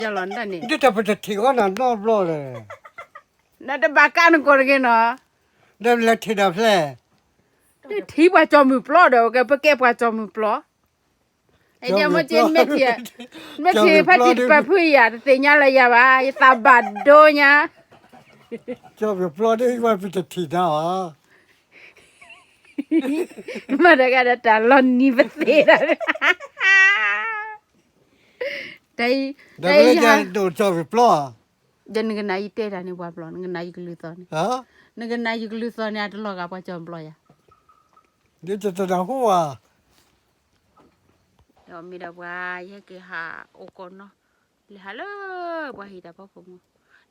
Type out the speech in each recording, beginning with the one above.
ယလီၤန့ၣ် ဒ်တၢ်ပတထံၣ်အီၤနၤနီတဘျီလဲၣ်, နတဘၣ်ကးနကိးတဂ့ၤနီၤ, ဒီးလဲၤထံၣ်နၤဖျဲၣ်, ထံၣ်ပှၤကၠီမုၢ်ပျီဒီး ကပကဲပှၤကၠီမုၢ်ပျီ, အဲဒ်မ့ၢ်က့ၤ မ့ၢ်ထံၣ်ဖဲထံၣ်တပာ်ဖုယၤ တသ့ၣ်ညါလၢယၤဘၣ် ယသးဘၣ်ဒိညါ, ကၠီမုၢ်ပျီဒီး ပတထံၣ်နၤဘၣ် မ့ၢ်တဂၤဒီးတၢ်လီၤနံၤပသ့ဒီး, တၢ်အံၤ, တၢ်အံၤယဟး, ဒီးနကနၣ်ယတဲတၢ်န့ၣ်ပှၤဘျီ နကနၣ်ယကလုၢ်သီၣ်န့ၣ်, နကနၣ်ယကလုၢ်သီၣ်န့ၣ် အတလီၤဂာ်ပှၤကၠီဘျီယၤ, ဒ်တတနၢ်ဟူဘၣ်, ဒီးမ့ၢ်ဒီးပှၤ ယဟဲက့ၤဟးအိၣ်ကိးနီၤ, လဲၤဟးလၢ ပှၤဟံၣ်တၢ်ဖီခိၣ်မူ,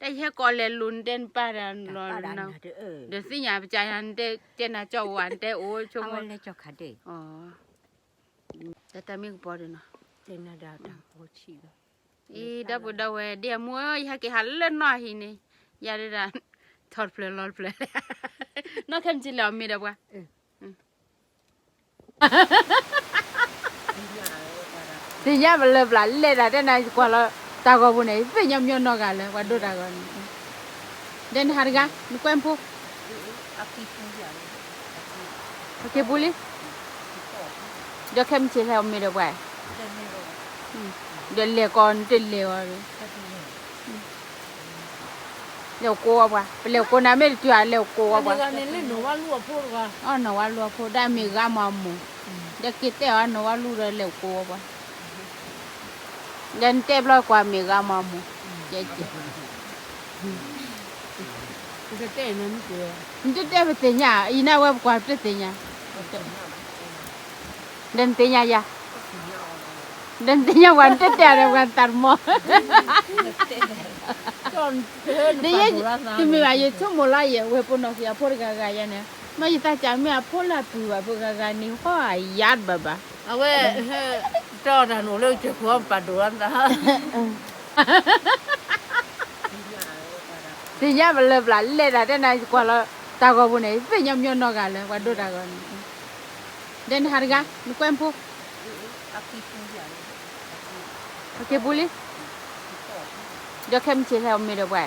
တၢ်ယဟဲကိးလဲၤလိၤနတဲနပၢ်တၢ်လီၤ, ဒီးသ့ၣ်ညါပကနတဲနၤကၠီဝါ နတဲအိၣ်ဆိကမိၣ်, တၢ်တၢ်မ့ၢ်ကပီၤဒီးနီၤ, အံၤ ဒီပုၢ်ဒီဝဲၢ် ဒ်အမူဧၢ ယဟဲက့ၤဟးလၢနီၢ်ဟံၣ်န့ၣ်, ယၤဒၣ်, ထီၣ်တဖျၢၣ်လီၤတဖျၢၣ်, နီၢ်ခဲမုၢ်ဆ့ၣ်လဲၤအီၣ်မ့ၤဒီးပှၤ သ့ၣ်ညါပလၢပျၢ်လဲၤတၢ်တဲနၤကွၢ်လီၤ, တၢ်ဂီၤပူၤန့ၣ် သ့ၣ်ညါမညီနီၢ်ဂၤလၢ ပှၤဒိတၢ်ဂီၤန့ၣ်, ဒီးနဟးတဂၤ နကွဲမုာ်ဖိ, ဟဲက့ၤပူၤလံ, ဒီးခဲမုၢ်ဆ့ၣ်လဲၤအီၣ်မ့ၤဒီးပှၤ, ဒီးလဲၤကိးနတလဲၤအီၤ, လဲၤအိၣ်ကိးဝဲပှၤ ပလဲၤအိၣ်ကိးနၤမ့ၢ်တတုၤဧါ လဲၤအိၣ်ကိးဝဲပှၤ, အီၣ်နီၢ်ဝါလူအဖိ ဒၣ်မ့ၢ်ဂၤမၤအမိၢ်, ဒီးက့ၤတဲအီၤနီၢ်ဝါလူဒီးလဲၤအိၣ်ကိးဝဲပှၤ, ဒီးနတဲဘျီကွၢ်မ့ၢ်ဂၤမၤအမိၢ်, ကဲကဲ, နတတဲပသ့ၣ်ညါ အံၤနဝဲပကွၢ်ပတသ့ၣ်ညါ, ဒီးနသ့ၣ်ညါယၤ, ဒီးနသ့ၣ်ညါပှၤ နတတဲဒီးပှၤနသးတမီၤ, ဒီးယဲ, တမ့ၢ်ဘၣ် ယဆိကမိၣ်လီၤ ယဝဲၢ်ပိာ်နီၣ်က့ၤအဖိတဂၤဂၤယၤန့ၣ်, မ့ၢ်ယသးစၢ်မ့ၢ်အဖိလၢအပုၢ်ဘၣ် ပှၤဂၤဂၤန့ၣ်ဟီအယါတဘၣ်ဘၣ်, အဝဲ, တၢ်တၢ်နအိၣ်လၢကစၢၢ်ခိၣ်ပာ်ဒိၣ်လီၤသး သ့ၣ်ညါပလၢပျၢ်လဲၤတၢ်တဲနၤကွၢ်လီၤ, တၢ်ဂီၤပူၤန့ၣ် သ့ၣ်ညါမညီနီၢ်ဂၤလၢ ပှၤဒိတၢ်ဂီၤန့ၣ်, ဒီးနဟးတဂၤ နကွဲမုာ်ဖိ, ဟဲက့ၤပူၤလံ, ဒီးခဲမုၢ်ဆ့ၣ်လဲၤအီၣ်မ့ၤဒီးပှၤ,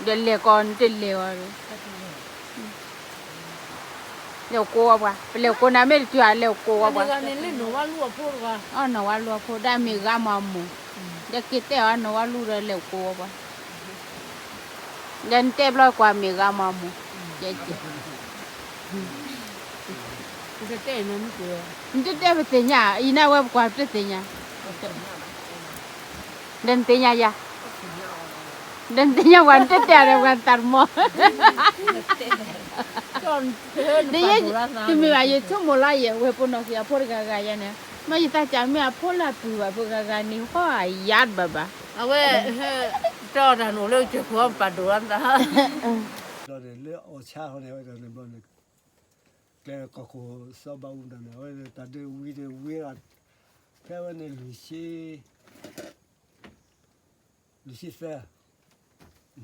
ဒီးလဲၤကိးနတလဲၤအီၤ, လဲၤအိၣ်ကိးဝဲပှၤ ပလဲၤအိၣ်ကိးနၤမ့ၢ်တတုၤဧါ လဲၤအိၣ်ကိးဝဲပှၤ, အီၣ်နီၢ်ဝါလူအဖိ ဒၣ်မ့ၢ်ဂၤမၤအမိၢ်, ဒီးက့ၤတဲအီၤနီၢ်ဝါလူဒီးလဲၤအိၣ်ကိးဝဲပှၤ, ဒီးနတဲဘျီကွၢ်မ့ၢ်ဂၤမၤအမိၢ်, ကဲကဲ, နတတဲပသ့ၣ်ညါ အံၤနဝဲပကွၢ်ပတသ့ၣ်ညါ, ဒီးနသ့ၣ်ညါယၤ, ဒီးနသ့ၣ်ညါပှၤ နတတဲဒီးပှၤနသးတမီၤ, ဒီးယဲ, တမ့ၢ်ဘၣ် ယဆိကမိၣ်လီၤ ယဝဲၢ်ပိာ်နီၣ်က့ၤအဖိတဂၤဂၤယၤန့ၣ်, မ့ၢ်ယသးစၢ်မ့ၢ်အဖိလၢအပုၢ်ဘၣ် ပှၤဂၤဂၤန့ၣ်ဟီအယါတဘၣ်ဘၣ်, အဝဲ, တၢ်တၢ်နအိၣ်လၢကစၢၢ်ခိၣ်ပာ်ဒိၣ်လီၤသး ဘျီန့ၣ် လၢအီၣ်ဆါဃီန့ၣ် အဝဲဒၣ်န့ၣ်ဘျီန့ၣ်, ကျဲကီၢ်ခိၣ်စီၤဘးအူဒၣ်န့ၣ် အဝဲတၢ်ဒုးဝံၤဒီးဝံၤ, ဖဲဝဲန့ၣ်လွံၢ်ဆံ, လွံၢ်ဆံသ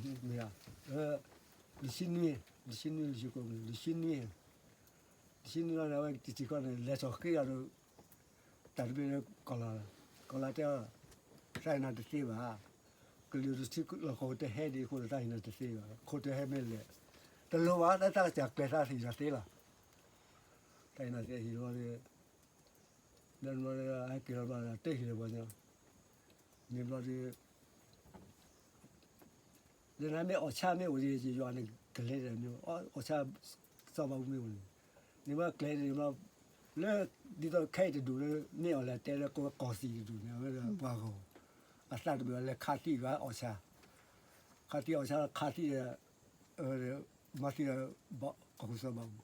ၢ, မ့ၢ်, လွံၢ်ဆံနွံ, လွံၢ်ဆံနွံ, လွံၢ်ဆံနွံ, လွံၢ်ဆံနွံ, လွံၢ်ဆံနွံလီၤန့ၣ် အဝဲတထံၣ်ဃီန့ၣ် လဲၤထီၣ်ဃ့အီၤဒီး တၢ်တဘ့ၣ်လၢကီၢ်လၤ, ကီၢ်လၤတဲအီၤ, တၢ်ဟ့ၣ်နၤတသ့ဘၣ်, ကလုာ်ဒူၣ်ထံလီၢ်ကီၢ်တဟဲဒံးအဃိဒီး တၢ်ဟ့ၣ်နၤတသ့ဘၣ်, ခိၣ်တဟဲမ့ၢ်လဲၣ်, တလိၣ်ဘၣ် တၢ်တၢ်ကစၢ်ကျဲၤသးဟ့ၣ်နၤသ့လီၤ, တၢ်ဟ့ၣ်နၤသ့ဟ့ၣ်လီၤဒီး, ဒီးဟဲက့ၤလီၤဘျီဒီး တဟ့ၣ်လၢၤဘၣ်, မ့ၢ်ဘျီဒီး ဒီးနမ့ၢ်အီၣ်ဆါမ့ၢ်အိၣ်ဒီး ယယွၤန့ၣ်ကလဲၤဒီးမ့ၢ်, အီၣ်ဆါ, စီၤဘးအူမ့ၢ်အိၣ်န့ၣ်, န့ၣ်မ့ၢ်ကျဲၤန့ၣ်ဘျီ, လၢ, ဒ်သိးခဲအံၤတဒူၣ်လၢ မ့ၢ်အီၣ်လဲၤတဲလၢကီၢ်သံၣ်တဒူၣ်န့ၣ် အဝဲဒၣ်ပှၤဂီၢ်, အသးတမုာ်အီၤလဲၤခးသံၣ်ဘၣ်အီၣ်ဆါ, ခးသံၣ်အီၣ်ဆါခးသံၣ်ဒီး, မၤသံၣ်ဒီး, ကီၢ်ခိၣ်စီၤဘးအူ,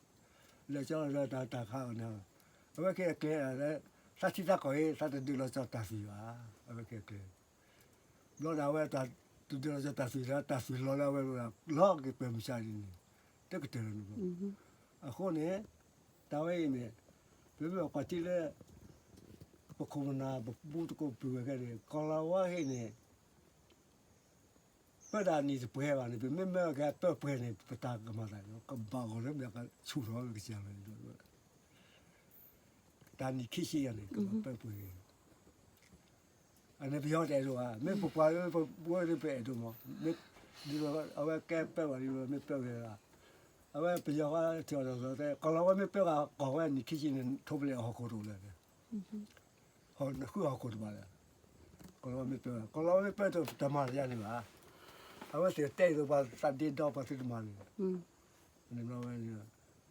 လဲၤကၠီလီၤဒီးတၢ်ခးအီၤန့ၣ်, အဝဲက့ၤအကျဲၤဒီး, သးထံသးကီၢ်အံၤ သးတဒုးလီၤကၠီတၢ်သွံၣ်ဘၣ်, အဝဲက့ၤအကျဲၤ ဘျီဒီးအဝဲတၢ်, တဒုးလီၤကၠီတၢ်သွံၣ်ဒီး တၢ်သွံၣ်လီၤလၢအဝဲလီၤက့ၤကွဲၢ်မုၢ်ဆါဒ်န့ၣ်, တကတၢၢ်လီၤန့ၣ်ဘျီ, အဃိန့ၣ်, တၢ်ဝဲအံၤန့ၣ်, ပမ့ၢ်ပကွၢ်ထံလၢ, ပခိၣ်ပနၢ်ပပူတကိးပုၢ်ဝဲၢ်ခဲန့ၣ် ကီၢ်လၤဝါဟ့ၣ်န့ၣ် ပၢတၢ်နံၣ်တပှဲၤဘၣ်န့ၣ် ပမ့ၢ်မၢကပၢပှဲၤန့ၣ် ပတၢ်ကမၤသးန့ၣ် ကဘၣ်ဂီၤလၢမ့ၢ်ကဆူၣ်ထီၣ်လၢကစၢ်လီၤ, တၢ်နံၣ်ခံဆံယၤန့ၣ် ကဘၣ်ပၢပှဲၤဂ့ၤ, အန့ၣ်ပယီၤတအဲၣ်ဒိးဘၣ်, မ့ၢ်ပပှၤလၢပဝဲဒၣ်ပအဲၣ်ဒိးမး, မ့ၢ်ဒ်သိးအဝဲကဲပၢၢ်ဘၣ်ဒ်သိးမ့ၢ်ပၢၢ်ဂ့ၤဂၤ, အဝဲပယီၤဃီထံၣ်အီၤဒီးတဲ ကီၤလၤဝါမ့ၢ်ပၢၢ်ဂ့ၤကီၢ်ဝဲနံၣ်ခံဆံန့ၣ် ထိၣ်ဖျဲးအဟီၣ်ခိၣ်တအိၣ်လၢၤ, ဃုာ်ဟီၣ်ခိၣ်တဘၣ်လၢၤ, ကီၤလၤဝါမ့ၢ်ပၢၢ်, ကီၤလၤဝါမ့ၢ်ပၢၢ်တမၤတယါန့ၣ်ဘၣ်, အဝဲသ့ၣ်တဲအသိးပှၤသးဒ့ဒီပှၤသုတမၤန့ၣ် တဲလၢ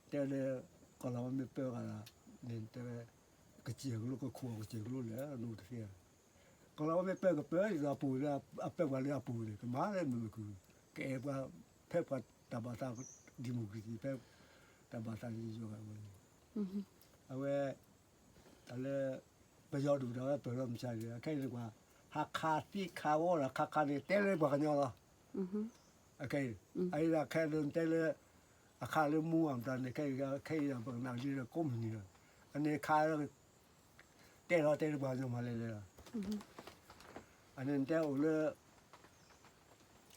ကီၤလၤဝါမ့ၢ်ပၢၢ်ဂၤန့ၣ် တဲဝဲ ကစၢၢ်ကလိကခူၣ်အီၤကစၢၢ်ကလိလဲၣ် နအိၣ်တသ့ဧါ, ကီၤလၤဝါမ့ၢ်ပၢၢ်ကပၢၢ်ဒ်သိးအပူၤလၢအပၢၢ်ပှၤလၢအပူၤန့ၣ် ကမၤလၢမုာ်မုာ်ခုၣ်, ကအဲၣ်ပှၤ ဖဲပှၤတၢ်ဘၣ်သး democracy ဖဲ တၢ်ဘၣ်သးယိယိဂၤဝဲန့ၣ်, အဝဲ တၢ်လၢ ပယီၤဒုၣ်ဒါဝဲပၢၢ်လီၤမုၢ်ဆါန့ၣ် အခဲအံၤန့ၣ်ပှၤ ဟးခးသံခးဝီဒီးခးခးန့ၣ် တဲလၢပှၤကညီလီၤ, အခဲအံၤ အအံၤဒၣ်ခဲအံၤဒၣ်တဲလၢ အခးလၢမူအမတၤန့ၣ် ခဲအံၤခဲအံၤဒၣ်ပကနၣ်လံဒီးကိးမုၢ်နံၤလီၤ, အန့ၣ်ခး တဲလီၤတဲလၢပှၤကညီမၤလဲၣ်လဲၣ်လီၤ, အန့ၣ်တဲအိၣ်လၢ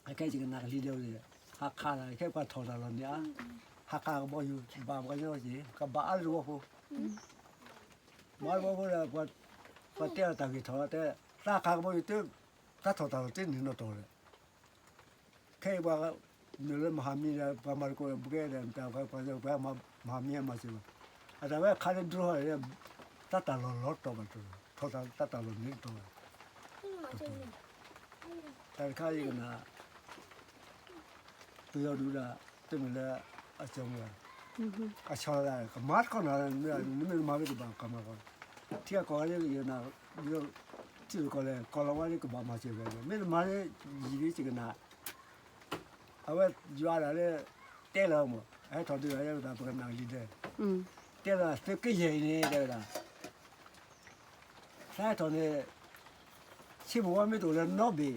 အခဲအံၤယကနၣ်ကလံၤဒဲးဝဲန့ၣ် ဟးခးတၢ် ခဲပှၤထီၣ်တၢ်လီၤန့ၣ်ဧါ, ဟးခးကဘီယူၤ ဘၣ်ပှၤကညီက့ၤ ကဘၣ်အါလၢသဝီဖိ, ဘၣ်အါလၢသဝီဖိဒီး ပှၤတဲအီၤတၢ်ဂ့ၢ်ထီၣ်လီၤတဲ သးခးကဘီယူၤတ သးထီၣ်တၢ်လီၤတ့ၢ်န့ၣ်နီၢ်တီၢ်ဒီး ခဲအံၤပှၤ နုာ်လၢမဟာမိတ်ဒီး ပှၤမၤသကိးဘှဲဒီး မတၤပှၤ ပှၤ ပှၤမဟာမိတ်မၤစၢၤဘၣ်, အတၢ်ဝဲခးလၢဒြိဟီၣ်ဒီး တၢ်တၢ်လီၢ်လီၤတီၢ်ဘၣ်တီၢ် ထီၣ်တၢ်တၢ်လီၢ်န့ၣ်တီၢ်ဘၣ်, တၢ်တခါအံၤကနၣ် ပယီၤဒုၣ်ဒါ တမ့ၢ်လၢ အကၠီမ့ၢ် အဆီဒၣ် ကမၤတခီနီၤ နမ့ၢ်မၤမ့ၢ်တဘၣ်ကမၤဃီ ထံအကီၢ်ဂၤလၢယကနၣ် ထံရူၢ်ကီၢ်လဲၢ် ကီၢ်လီၤဝါလၢကဘၣ်မၤစၢၤဝဲ မ့ၢ်တမၤလၢ ယံာ်လံယကနၣ် အဝဲယွၤဒၣ်လၢ တဲလီၤမး အဟဲထီၣ်ဒုးဂၤယဲဝဲဒၣ် ပကနၣ်လံဒဲး တဲလီၤသုးကယဲၢ်အံၤန့ၣ် တဲဝဲဒၣ် သးဟဲထီၣ်န့ၣ် ဆ့မိၣ်ဝါမ့ၢ်တအိၣ်လၢနီတဘ့ၣ်,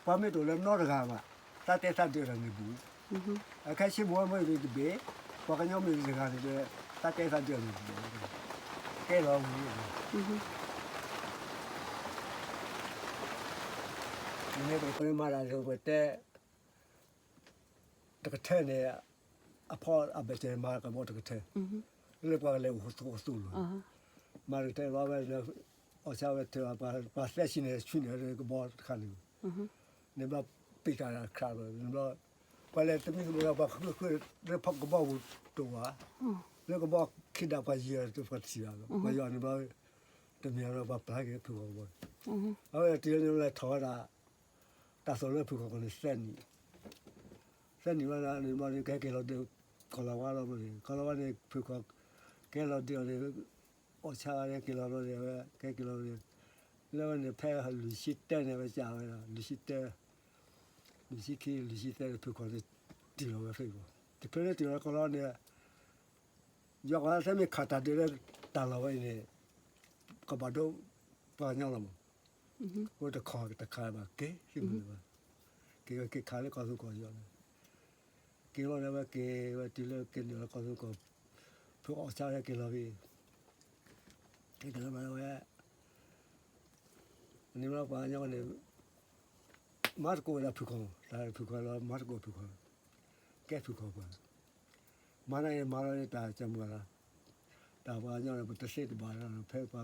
ပှၤမ့ၢ်တအိၣ်လၢနီတဂၤဘၣ်, သးတဲသးဒုးတၢ်န့ၣ်ဘူး, အခဲဆ့မိၣ်ဝါမ့ၢ်တဘ့ၣ်, ပှၤကညီမ့ၢ်တဂၤန့ၣ်ဒီး သးတဲသးဒုးတၢ်န့ၣ်ဘူး, ကဲလီၤဝံၤ မ့ၢ်ပကမၤတၢ်ဒီးပတဲ တကထၢန့ၣ် အဖီအဘၢၣ်စၢၤမၤကဘီတကထၢ, လၢပှၤကလဲၤအိၣ်သကိးသူၣ်လီၤ, မၤတကထၢလီၤဝဲ အီၣ်ဆၣ်ဝဲထၢ ပှၤသၢဆံန့ၣ် ဆှံန့ၢ်ကဘီတခါန့ၣ်, န့ၣ်ဘျီ ပံးတၢ်ခးလီၤ န့ၣ်ဘျီ ပှၤလဲၤတမံၤတမံၤဒီး ပှၤဃုဃုလၢဖီကဘီပူၤတအိၣ်ဧါ, လၢကဘီခံဒၣ်ပှၤယံၤအီၤ ပှၤထံၣ်ဘၣ်လီၤ, ပှၤယွၤန့ၣ်ဘျီ တမံၤဒီးပှၤပျၢ်က့ၤဖုၣ်ဃီကဘီ, အဝဲတုၤလၢန့ၣ်လဲၤထီၣ်ဝဲဒၣ် တၢ်သိၣ်လၢဖုၣ်ခီၣ်ကီၢ်န့ၣ်သၢနံၣ်, သၢနံၣ်ဝဲဒၣ်န့ၣ်ဘျီန့ၣ် ကဟဲက့ၤလီၤဒုး ကီၢ်လီၤဝါလီၤဘျီန့ၣ် ကီၢ်လီၤဝါန့ၣ် ဖုၣ်ခီၣ် ကဟဲလီၤဒုးအီၤန့ၣ် အီၣ်ဆၣ်ဝဲက့ၤလီၤဘျီန့ၣ် အဝဲကဟဲက့ၤလီၤန့ၣ် လၢဝဲန့ၣ် ဖဲလွံၢ်ဆံတၢန့ၣ် အဝဲကးဝဲဒၣ် လွံၢ်ဆံတၢ လွံၢ်ဆံခံ လွံၢ်ဆံသၢန့ၣ် ဖုၣ်ခီၣ်န့ၣ် တုၤလီၤဝဲဖဲအံၤဘၣ် တဖျၢၣ်လၢတုၤလီၤကီၢ်လီၤဝါန့ၣ် ယွၤကီၢ်လၢသ့မ့ၢ်ခးတၢ်ဒုးလၢတၢ်လီၢ်ဝဲအံၤန့ၣ် ကဘၣ်ဒိပှၤကညီလီၤမး, အိၣ်တခီတခါဘၣ်က့ၤသ့ၣ်မုၢ်လၢၤဘၣ်, က့ၤဝဲက့ၤခးလၢကီၢ်သူကီၢ်ယီၤန့ၣ်, က့ၤလီၤန့ၣ်ဝဲက့ၤဝဲတုၤလၢက့ၤနုာ်လီၤကီၢ်သူကီၢ်, ဖုအီၣ်ဆၣ်ဝဲက့ၤလီၤက့ၤ, က့ၤလီၤဘၣ်ဝဲ န့ၣ်ဘျီပှၤကညီန့ၣ် မၤသကိးဝဲဒၣ်ဖုၣ်ခီၣ်, တၢ်ဖုၣ်ခီၣ်လီၤ မၤသကိးဖုၣ်ခီၣ်, ကဲဖုၣ်ခီၣ်ပှၤ, မၤန့ၣ်မၤလီၤန့ၣ်တၢ်ကမုာ်လီၤ, တၢ်ပှၤကညီန့ၣ် ပတသ့တဘၣ်လီၤ ဖဲပှၤ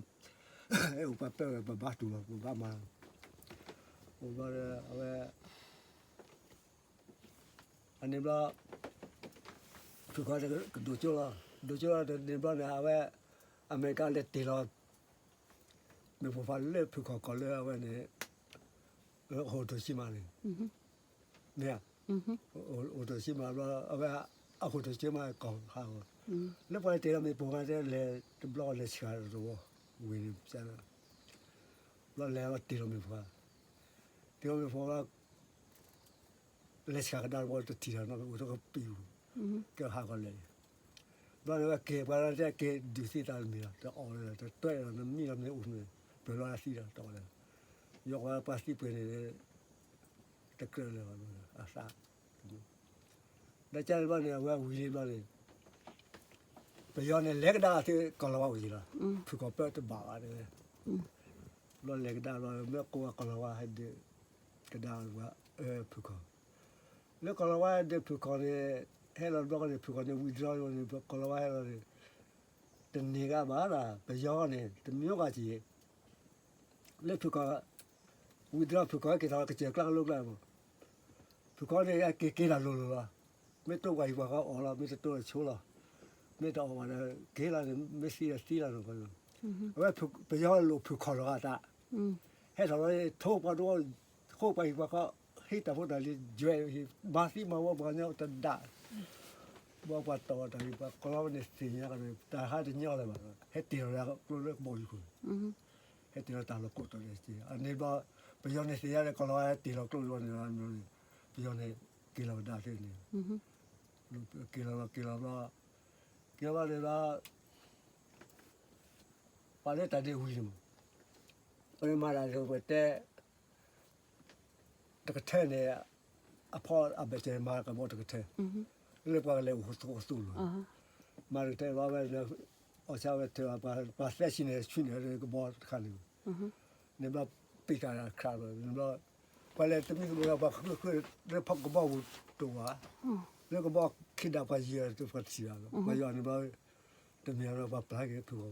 အဲၣ်အိၣ်ပှၤပၢဝဲ ပဘၣ်တူၢ်လီၤ ပဘၣ်မၤလီၤ, အိၣ်ဘျီဒီး အဝဲ အန့ၣ်ဘျီ ဖုၣ်ခီၣ်ကဒိၣ်ကၠိလီၤ, ဒိၣ်ကၠိလီၤန့ၣ်ဘျီန့ၣ် အဝဲ အမဲရကၤလဲၤတ့ၢ်လီၤ မ့ၢ်ပိၢ်ဖးလၢဖုၣ်ခီၣ်ကီၢ်လၢအဝဲန့ၣ် ဟိၣ်တိၢ်ဆံမးန့ၣ်, မ့ၢ်ဧါ, ဟိၣ်တိၢ်ဆံမးဘျီ အဝဲ အဟိၣ်တိၢ်ဆံမးကီၢ်ဟးဂီၤ, လၢပှၤလဲၤတ့ၢ်လီၤမ့ၢ်ပိၢ်ဖးတဲလဲၤတဘျီလဲၤဆှၢတဝီ ဝံၤန့ၣ် ဘျီလဲၤလီၤတ့ၢ်လီၤမ့ၢ်ပိၢ်ဖး, တ့ၢ်လီၤမ့ၢ်ပိၢ်ဖး လဲၤဆှၢကဒါတဘျီတထံၣ်လီၤနီၤ အိၣ်တကပံၤပူၤ, ကဲဟးဂီၤလဲၤ, ဘျီန့ၣ်ဝဲက့ၤပှၤလီၤတဲက့ၤဒုးသံသးတမံၤလီၤ တအီၣ်လၢၤ တတွဲၣ်လီၤ နမံလီၤမ့ၢ်အိၣ်မ့ၢ် ပၢၤလီၤသံလီၤ တအီၣ်လၢၤ, ယွၤပှၤပှၤသံပှဲၤန့ၣ် တကြၢးလၢၤဘၣ် အသး, ဒီးကန့ၣ်ဘျီန့ၣ် အဝဲဝံၤလံဘျီန့ၣ် ပယီၤန့ၣ်လဲၤကဒါသ့ကီၢ်လီၤဝါအိၣ်ယံၤလီၤ ဖုၣ်ခီၣ်ပၢတဘၣ်ဘၣ်တဲဝဲ, ဘျီလဲၤကဒါဘျီ မ့ၢ်ကိးဝဲကီၢ်လီၤဝါဟဲဒုး ကဒါဝဲ ဖုၣ်ခီၣ်, လၢကီၢ်လီၤဝါဟဲဒုးဖုၣ်ခီၣ်န့ၣ် ဟဲလီၤဘျီန့ၣ် ဖုၣ်ခီၣ်န့ၣ် ဝံၤတရီန့ၣ် ကီၢ်လီၤဝါဟဲလီၤန့ၣ် တန့ၢ်ဂၤဘၣ်လီၤ ပယီၤန့ၣ် တမံၤဂၤက့ၤ လၢဖုၣ်ခီၣ် ဝံၤဒီးဖုၣ်ခီၣ်ဟဲက့ၤထီၣ်ကစၢၢ်ကျါကလိကျါမး, ဖုၣ်ခီၣ်န့ၣ် ဟဲက့ၤက့ၤတၢ်လိၤလိၤလီၤ. မ့ၢ်တိၢ်ပှၤဟံၣ်ပှၤဃီအီၣ်လီၤ, မ့ၢ်တတိၢ်ဆိလီၤ, မ့ၢ်တအီၣ်ဘၣ်ဒီး က့ၤလီၤန့ၣ် မ့ၢ်သံဒီးသံလီၤနီၤ. အဝဲပယီၤလိာ်ဖုၣ်ခီၣ်လီၤအသး, ဟဲထီၣ်လီၤ ထိပှၤဒိၣ်, ဃိပှၤဟံၣ်ပှၤဃီ, ဟံးတၢ်ဖိတၢ်လံၤ, မၤသံမၤဝီပှၤကညီတဒၣ်, ဘၣ်ပှၤတီၢ်တၢ်ဂ့ၢ် ပှၤကီၤလီၤဝဲန့ၣ်သ့ၣ်ညါကဒီး တၢ်ဟးတညီလၢၤဘၣ်, ဟဲတ့ၢ်လီၤလၢကျိလၢကဘီယူၤခိၣ် ဟဲတ့ၢ်လီၤတၢ်လီၢ်ကိးတီၤဒဲးစ့ၢ်, အန့ၣ်ဘျီ ပယီၤန့ၣ်သ့ၣ်ညါလၢကီၤလီၤဝဲဟဲတ့ၢ်လီၤကျိလီၤန့ၣ်လီၤ, ပယီၤန့ၣ်က့ၤလီၤကဒါသ့န့ၣ်, က့ၤလီၤလီၤ က့ၤလီၤဘျီ, က့ၤလီၤဘျီန့ၣ်ဘျီ, ပှၤလၢတၢ်ဒ့ဝံၤန့ၣ်မး, ပမၤတၢ်ဒ်ပတဲ တကထၢန့ၣ် အဖီအဘၢၣ်စၢၤမၤကဘီတကထၢ, လၢပှၤကလဲၤအိၣ်သူၣ်အိၣ်သူၣ်လီၤ, မၤတကထၢဘျီဝဲ အီၣ်ဆၣ်ဝဲထၢၣ် ပှၤသၢဆံန့ၣ် ဆှံန့ၢ်ကဘီတခါန့ၣ်, န့ၣ်ဘျီ ပံာ်တၢ်ခးလီၤ, န့ၣ်ဘျီ ပှၤလဲၤတမံၤတမံၤ ပှၤဃုဃုလၢဖီကဘီပူၤတအိၣ်ဘၣ်, လၢကဘီခံဒၣ်ပှၤယံၤတပှၤထံၣ်ဘၣ်, ပှၤယံၤန့ၣ်ဘျီ တမ့ၢ်လၢပှၤပျၢ်က့ၤဖုၣ်ခီၣ်ကဘီ,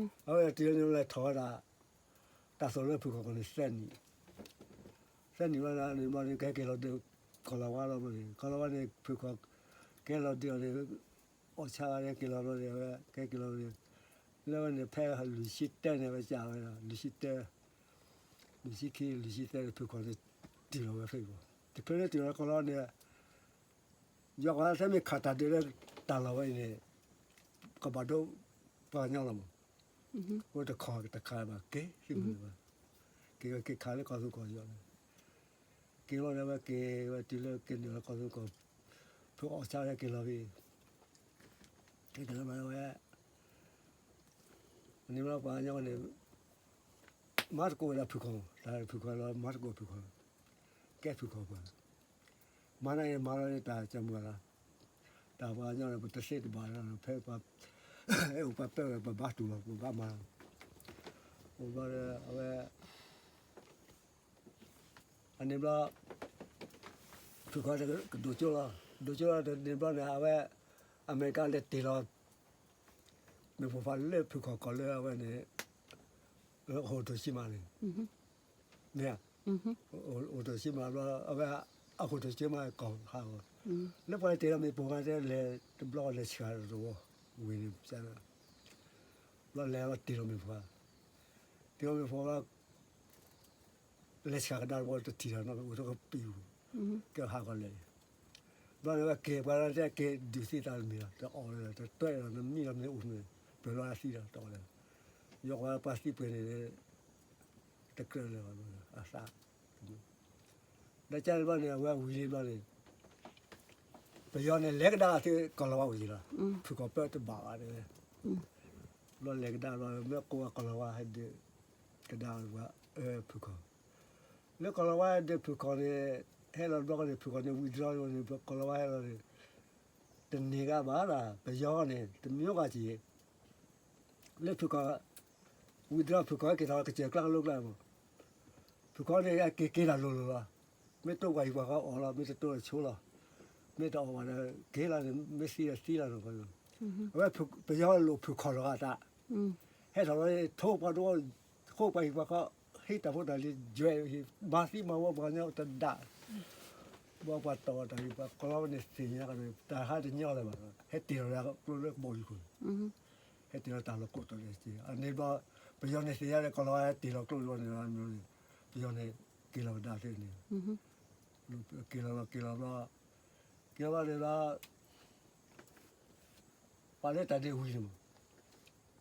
အဝဲတုၤလၢန့ၣ်လဲၤထီၣ်ဝဲဒၣ် တၢ်သိၣ်လၢဖုၣ်ခီၣ်ကဘီန့ၣ်သၢနံၣ်, သၢနံၣ်ဘျီန့ၣ်ဘျီန့ၣ် ကဟဲက့ၤလီၤဒုး ကီၤလၤဝါလီၤန့ၣ်, ကီၤလၤဝါန့ၣ် ဖုၣ်ခီၣ် ကဟဲလီၤဒုးအီၤန့ၣ်, အီၣ်ဆၣ်ဝဲန့ၣ် က့ၤလီၤဘျီန့ၣ် အဝဲကဟဲက့ၤလီၤန့ၣ်, လၢဝဲန့ၣ် ဖဲလွံၢ်ဆံတၢန့ၣ် အဝဲကးဝဲဒၣ် လွံၢ်ဆံတၢ, လွံၢ်ဆံခံ လွံၢ်ဆံတၢန့ၣ် ဖုၣ်ခီၣ်န့ၣ် တုၤလီၤဝဲဖဲအံၤ, တချုးလၢတုၤလီၤကီၤလၤဝါန့ၣ် ယွၤကီၤလၤဝါ မ့ၢ်ခးတၢ်ဒုးလၢတၢ်လီၢ်ဝဲအံၤန့ၣ် ကဘၣ်ဒိပှၤကညီလီၤမး, အိၣ်တခီတခါဘၣ်က့ၤသ့ၣ်မုၢ်န့ၣ်ဘၣ်, က့ၤဝဲက့ၤခးလၢကီၢ်သူကီၢ်ယီၤန့ၣ်, က့ၤလီၤန့ၣ် အဝဲက့ၤဝဲတုၤလၢက့ၤနုာ်လီၤကီၢ်သူကီၢ်, ဖုအီၣ်ဆၣ်ဝဲက့ၤလီၤဖဲ က့ၤက့ၤလီၤဝဲ န့ၣ်ဘျီပှၤကညီန့ၣ် မၤသကိးဝဲဒၣ်ဖုၣ်ခီၣ်, တၢ်ဖုၣ်ခီၣ်လီၤ မၤသကိးဖုၣ်ခီၣ်, ကဲဖုၣ်ခီၣ်ပှၤ, မၤန့ၣ်မၤလီၤန့ၣ် တၢ်ကမုာ်လီၤ, တၢ်ပှၤကညီန့ၣ် ပတသ့တဘၣ်လီၤ ဖဲပှၤ အဲၣ်အိၣ်ပှၤပၢဝဲ ပဘၣ်တူၢ်လီၤ ပဘၣ်မၤ, အိၣ်ဘျီဒီး အဝဲ အန့ၣ်ဘျီ ဖုၣ်ခီၣ်ကဒိၣ်ကၠိလီၤ, ဒိၣ်ကၠိလီၤတန့ၣ်ဘျီန့ၣ် အဝဲ အမဲရကၤလဲၤတ့ၢ်လီၤ မ့ၢ်ပိၢ်ဖးလၢဖုၣ်ခီၣ်ကီၢ်လၢအဝဲန့ၣ် ဟိၣ်တိၢ်ဆံမးန့ၣ်, မ့ၢ်ဧါ, ဟိၣ်တိၢ်ဆံမးဘျီ အဝဲ အဟိၣ်တိၢ်ဆံမးကီၢ်ဟးဂီၤ, လၢပှၤလဲၤတ့ၢ်လီၤမ့ၢ်ပိၢ်ဖးတဲလဲၤတဘျီလဲၤဆှၢတဝီ ဝံၤန့ၣ် ဘျီလဲၤတ့ၢ်လီၤမ့ၢ်ပိၢ်ဖး, တ့ၢ်လီၤမ့ၢ်ပိၢ်ဖး လဲၤဆှၢကဒါတဝီတထံၣ်တၢ်နီတဘျီ အိၣ်တကပံာ်ပူၤ, ကဲဟးဂီၤလဲၤ, ဘျီန့ၣ်ဝဲက့ၤပှၤလၢတဲက့ၤဒုးသံသးတမံၤလီၤ တအီၣ်လၢၤ တတွဲလီၤ နမံလီၤမ့ၢ်အိၣ်မ့ၢ် ပှဲၤလီၤအသံဒီးတအီၣ်လၢၤ, ယွၤပှၤသံပှဲၤန့ၣ် တကြၢးလၢၤဘၣ် အသး ဒီးကန့ၣ်ဘျီန့ၣ် အဝဲဝံၤလံဘျီန့ၣ် ပယီၤန့ၣ် လဲၤကဒါသ့ကီၢ်လီၤဝါအိၣ်ယံၤလီၤ, ဖုၣ်ခီၣ်ပၢတဘၣ်ဘၣ်တဲဝဲ, ဘျီလဲၤကဒါဘျီ မ့ၢ်ကိးဝဲကီၢ်လီၤဝါဟဲဒုး ကဒါဝဲ ဖုၣ်ခီၣ်, လၢကီၢ်လီၤဝါဟဲဒုးဖုၣ်ခီၣ်န့ၣ် ဟဲလီၤဘျီန့ၣ် ဖုၣ်ခီၣ်န့ၣ် ဝံၤဒြီန့ၣ် ကီၢ်လီၤဝါဟဲလီၤန့ၣ် တန့ၢ်ဂၤဘၣ်ဒၣ် ပယီၤန့ၣ် တမံၤဂၤက့ၤ လၢဖုၣ်ခီၣ် ဝံၤဒြီဖုၣ်ခီၣ်ဟဲက့ၤထီၣ်ကစၢၢ်ကျါကလိကျါမး, ဖုၣ်ခီၣ်န့ၣ် ဟဲက့ၤက့ၤတၢ်လိၤလိၤလီၤ, မ့ၢ်တိၢ်ပှၤဟံၣ်ပှၤဃီအီၣ်လီၤ မ့ၢ်တတိၢ်ဆိလီၤ, မ့ၢ်တအီၣ်ဘၣ်ဒီး က့ၤလီၤန့ၣ် မ့ၢ်သံဒီးသံလီၤနီၤ, အဝဲပယီၤလိာ်ဖုၣ်ခီၣ်လီၤအသး, ဟဲထီၣ်လီၤ ထိပှၤဒိၣ် ဃိပှၤဟံၣ်ပှၤဃီ ဟံးတၢ်ဖိတၢ်လံၤ ယွဲၢ် မၤသံမၤဝီပှၤကညီတဒၣ်, ဘၣ်ပှၤတီၢ်တၢ်ဂ့ၢ် ပှၤကီၤလီၤဝဲန့ၣ်သ့ၣ်ညါကဒီး တၢ်ဟးတညီလၢၤဘၣ်, ဟဲတ့ၢ်လီၤလၢကျိလၢကဘီယူၤခိၣ်န့ၣ်, ဟဲတ့ၢ်လီၤတၢ်လီၢ်ကိးတီၤဒဲးစ့ၢ်, အန့ၣ်ဘျီ ပယီၤန့ၣ်သ့ၣ်ညါလၢကီၢ်လီၤဝါဟဲတ့ၢ်လီၤကျိလီၤန့ၣ် ပယီၤန့ၣ် က့ၤလီၤကဒါသ့န့ၣ်, က့ၤလီၤလီၤက့ၤလီၤဘျီ, က့ၤလီၤဘျီန့ၣ်ဘျီ ပှၤလၢတၢ်ဒ့ဝံၤန့ၣ်မး,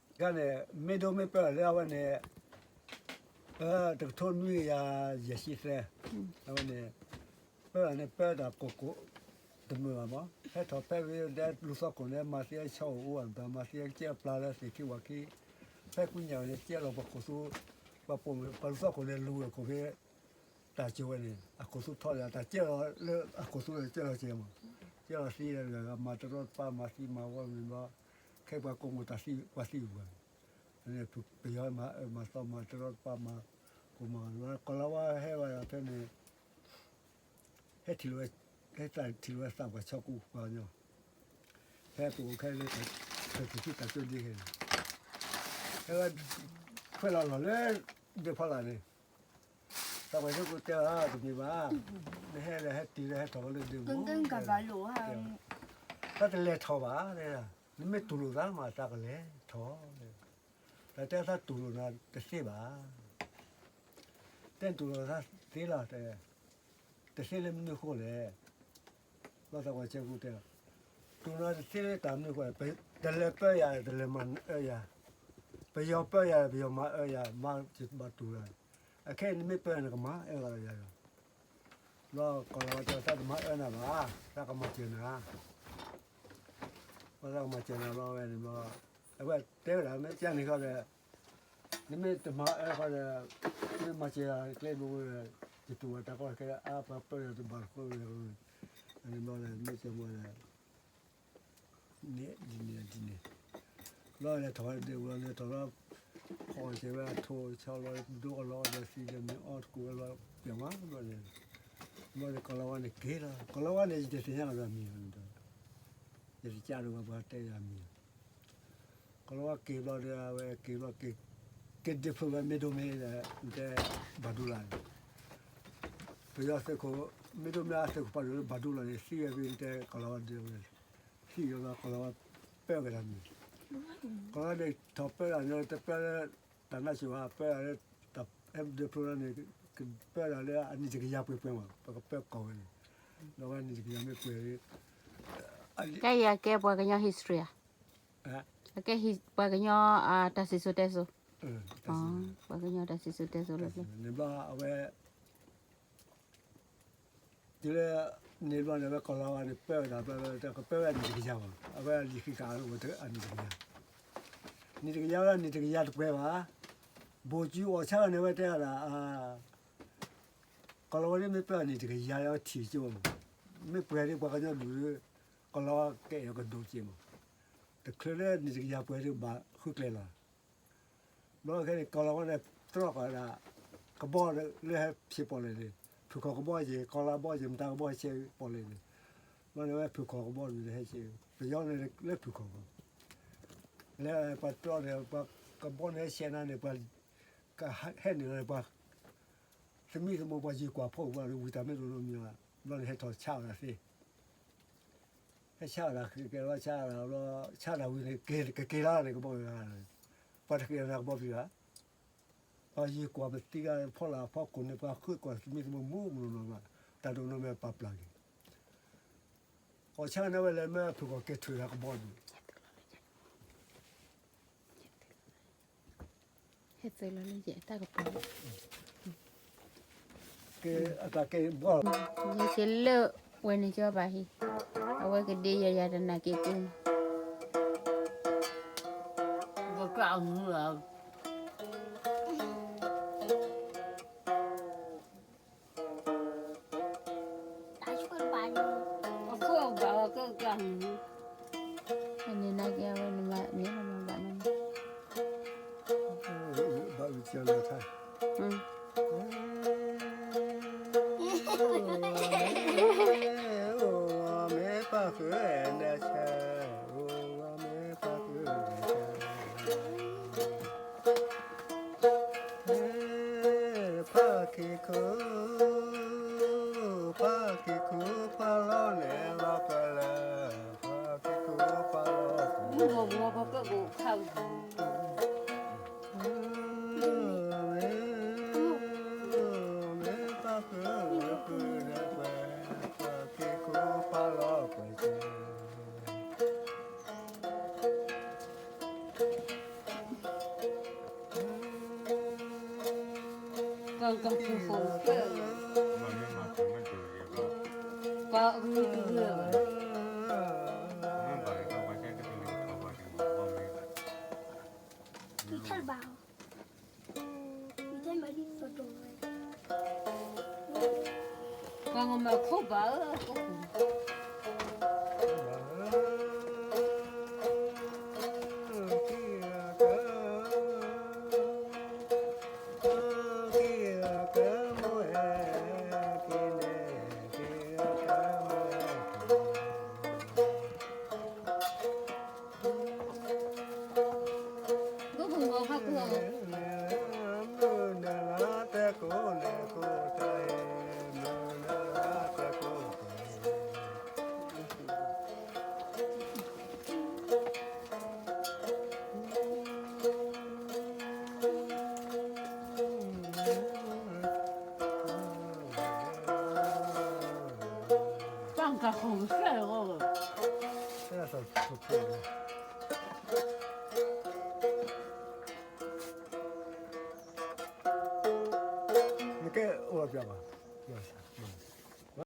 တခါန့ၣ် မ့ၢ်ဒိမ့ၢ်ပၢၢ်လၢအဝဲန့ၣ် တကထိနွံကယၤယဲၢ်ဆံသၢ, အဝဲန့ၣ် ပၢၢ်န့ၣ်ပၢၢ်တၢ်ကိၢ်ကိၢ် တမုာ်ဘၣ်မး, ဟဲထီၣ်ဖဲဝဲဒဲလူၢ်သီခိၣ်န့ၣ် မၤသံအဆီအိၣ်အိၣ်ဘၣ် မၤသံကဲအပျၢ်လၢသ့ၣ်ခံဝၤခံ, ဖဲကူညၣ်န့ၣ် ကဲလီၤပှၤခိၣ်သူ, ပှၤပိာ်မုၣ် ပှၤလူၢ်သီခိၣ်န့ၣ် လူၤဝဲခိၣ်ဖဲ တၢ်ကၠိဝဲန့ၣ် အခိၣ်သူထီၣ်ဒီး တၢ်ကဲလီၤလၢအခိၣ်သူန့ၣ် ကဲလီၤကဲမး, ကဲလီၤသံဒီး မၤတရီတပါ မၤသံမၤဝီမ့ၢ်ဘျီ, ခဲပှၤကိးမုၢ်တၢ်သံပှၤသံပှၤ, ပယီၤမၤအၢမၤသီမၤတရီတပါမၤ, ကိးမုၢ်ကီၤလၤဝါဟဲဝဲဒၣ်ဖဲန့ၣ် ဟဲထံၣ်လိာ်ဝဲ, ဟဲထံၣ်လိာ်ဝဲသးပှၢ်ဆီကူပှၤကညီ, ဖဲပအိၣ်ခဲလၢ တၢ်ကၠိတၢ်ကၠိဒ်ခဲန့ၣ်, ဟဲဝဲ ခွဲးလီၤလီၢ်လၢ ဒၢးဖီလာ်န့ၣ်, သးပှၢ်စ့ၢ်ကီးတဲအီၤ တမ့ၢ်ဘၣ်, နဟဲဒီးဟဲတုၤဒီးဟဲထီၣ်ဝဲလၢဒ့မူ, တၢ်တလဲၤထီၣ်ဘၣ်, နမ့ၢ်တူၢ်လိာ်သးမးသးကလဲၤထီၣ်, တၢ်တဲသးတူၢ်လိာ်နၤတသ့ဘၣ်, တဲတူၢ်လိာ်သးသ့လီၤ, တသ့လၢမနုၤအဃိလဲၣ်, ဘၣ်သးပှၢ်စ့ၢ်ကီးတဲ, တူၢ်လိာ်နၤတသ့လၢတၢ်မနုၤအဃိ, တလဲၤပၢယၤ တလဲၤမၤအၢယၤ, ပယီၤပၢယၤ ပယီၤမၤအၢယၤ, မၤဘၣ်တူၢ်လီၤ, အခဲအံၤနမ့ၢ်ပၢယၤ နကမၤအၢလီၤယၤလီၤ, ဘျီကီၢ်လီၤဝါတဲ သးတမၤအၢနၤဘၣ်, သးကမၤစၢၤနၤ ဘၣ်သးကမၤစၢၤနၤဘျီဝဲန့ၣ်ဘျီ, အဝဲတဲဝဲဒၣ် မ့ၢ်ကန့ၣ်ဃီဒီး, နမ့ၢ်တမၤအၢဃီဒီး, မ့ၢ်မၤစၢၤယၤကျဲဘိဝဲ, ယတူၢ်ဘၣ်တၢ်ကီတခဲ အါပှၤပၢယၤတဘၣ်ဃီဝဲ, န့ၣ်ဘျီဒီးမ့ၢ်စၢၤမီၤဒီး န့ၣ်ဒ်န့ၣ်ဒ်န့ၣ်, ဘျီလဲၤထီၣ်ဝဲဒၣ်ဝဲလဲၤထီၣ်လီၤ, ဖီၣ်စဲးဝဲအထိၣ်ဆီလီၤ ဒိကလီၤဒီးသံဒီးမ့ၢ်အီၣ်တကူးဝဲလီၤ ပျဲၢ်မးဘျီန့ၣ်, ဘျီန့ၣ်ကီၢ်လီၤဝါန့ၣ်က့ၤလီၤ, ကီၢ်လီၤဝါန့ၣ် ယတသ့ၣ်ညါလီၤဒီးမံၤလီၤ, ယတကးဒိၣ်ဘၣ်ပှၤတဲယၤမံၤလီၤ, ကီၢ်လီၤဝါက့ၤဘျီဒီး အဝဲက့ၤဘျီ, က့ၤဒ့ဖျိဝဲမ့ၢ်ဒိၣ်မ့ၢ်ဒီး နတဲဘၣ်ဒူလၢ်န့ၣ်, ပယီၤသုးခိၣ်, မ့ၢ်ဒိၣ်မ့ၢ်အသုးခိၣ်ပာ်ဒိၣ်လၢဘၣ်ဒူလၢ်န့ၣ် သံဝဲဖဲ နတဲကီၢ်လီၤဝါဒုးဝဲ, သံဝဲဘျီကီၢ်လီၤဝါပၢဝဲဒၣ်မ့ၢ်, ကီၢ်လီၤဝါန့ၣ်ထီၣ်ပၢဒၣ်န့ၣ် တပၢလၢ တၢ်နါစိၤဘၣ် ပၢဒၣ်လၢ တၢ်အဲၣ်ဒိးဖျိလၢန့ၣ်, ကပၢဒၣ်လၢအနံၣ်တကယၤပှဲၤပှဲၤမး ပကပၢကီၢ်ဝဲန့ၣ်, ဒီးဝဲနံၣ်တကယၤမ့ၢ်ပှဲၤ, ကဲယၤကဲပှၤကညီ history ဧါ, အကဲပှၤကညီတၢ်စံၣ်စိၤတဲစိၤ, ပှၤကညီတၢ်စံၣ်စိၤတဲစိၤလၢ, န့ၣ်ဘျီအဝဲ တုၤလၢန့ၣ်ဘျီန့ၣ် အဝဲကီၢ်လီၤဝါန့ၣ် ပၢဝဲဒၣ်ဘျီလၢ ကပၢဝဲအနံၣ်တကယၤဘၣ်, အဝဲလံာ်ဃံးကးဝဲအနံၣ်တကယၤ, နံၣ်တကယၤဝဲဒၣ်နံၣ်တကယၤတပှဲၤဘၣ်, ဘိၣ်ကၠူအီၣ်ဆၣ်န့ၣ် အဝဲတဲဝဲဒၣ်, ကီၢ်လီၤဝါန့ၣ်မ့ၢ်ပၢအနံၣ်တကယၤလၢအဝဲထံၣ်ကၠိမး, မ့ၢ်ပှဲၤဒီးပှၤကညီဒူၣ်ဒီး ကီၢ်လီၤဝါကဲအံၤကဒိၣ်က့မး, တချုးလၢနံၣ်တကယၤပှဲၤဒီးဘၣ်ဃုကျဲၤလီၤ ဘျီခဲန့ၣ် ကီၢ်လီၤဝါန့ၣ် တြီဃာ်ဝဲဒၣ် ကဘီလၢဟဲဖံးပီၣ်လဲၣ်န့ၣ်, ဖုၣ်ခီၣ်ကဘီက့ၤ, ကီၤလါဘီက့ၤ, မတၤကဘီဆဲးပီၣ်လဲၣ်န့ၣ်, ဘျီန့ၣ်ဝဲဖုၣ်ခီၣ်ကဘီန့ၣ်ဟဲဆဲး, ပယီၤန့ၣ်လၢဖုၣ်ခီၣ်ကဘီ, လၢပှၤတြီန့ၣ် ပှၤကဘီန့ၣ်ဟဲဆဲးနၤန့ၣ် ပှၤကဟဲနုာ်လီၤန့ၣ် ပှၤ သမံသမိးပှၤယုၢ်ကွၢ်ဖီၣ်ပှၤဒီး ဝံၤတၢ်မ့ၢ်တအိၣ်နီတမံၤဘၣ်, ဘျီန့ၣ်ဟဲထီၣ်ဆါဝဲဒၣ်သ့ ဟဲဆါဝဲဒၣ် ကဲဝဲဆါဝဲဒၣ်ဘျီ, ဆါဒၣ်ဝံၤန့ၣ် ကက့ၤလီၤန့ၣ် ကဘီဝဲဒၣ်, ပှၤတက့ၤလီၤန့ၣ် ကဘီပျံၤဘၣ်, ပှၤယုၢ်ကွၢ်ပသံဂၤဖီလာ်ဖီခိၣ်န့ၣ် ပှၤဃုကွၢ်သမံသမိးမူမူနီၢ်နီၢ်ဘၣ်, တၢ်တအိၣ်နီတမံၤပာ်ပျၢ်က့ၤ, အီၣ်ဆါန့ၣ်ဝဲလဲၤမ့ၢ်ဖုၣ်ခီၣ်ကဲၤထုးတၢ်ကဘီန့ၣ် ဟဲသုးလီၤလၢယဲၢ်တၢ်ကပီၤ, ကဲအတၢ်ကဲဘီ, ယက့ၤလၢဝဲန့ၣ်ကၠီဘၣ်ဟံၣ်, အဝဲကဒ့ယၤယၤတနာ်က့ၤကူ, ဘၣ်ကၢ်အမူလီၤ အန့ၣ်နာ်က့ၤအဝဲန့ၣ်မၤန့ၣ်မၤဘၣ်နီၤ, ဘၣ်အုးကၢလီၤထါ, မ့ၢ်ပၣ်ဃုာ်နဆၢ, မ့ၢ်ပၣ်ဃုာ်နဆၢ ဖးက့ၤခူ, ဖးက့ၤခူ ဖးလီၤန့ၣ် လီၤကလၢ, ဖးက့ၤခူ ဖးလီၤ, မုၢ်ဂီၤဘှီဖးက့ၤခူ, မ့ၢ်ပၣ်ဃုာ်ဃုာ်ဒီးပှဲၤ, ဖးက့ၤခူ ဖးလီၤပှဲၤက့ၤ ကီၢ်ကီၢ်ဖုၣ်ဃီၤကၢၢ်, ကီၢ်အမုၢ်တဂၢၢ်ဘၣ်, မ့ၢ်ဘၣ်ကီၢ်ဝဲကဲတကလုာ်ကီၢ်ဘၣ်က့ၤမ့ၢ်ဘၣ်, ပှၤကမၤခိၣ်ဘၣ်ဧၢ, ဒိၣ်ပှၤဂီၤဖးခိၣ်, မုၢ်နၤလၢတဲကိးန့ၣ်ကိး အီၣ်ကစၢ်လီၤ, နကဲအိၣ်ပျးဘၣ်, ပျး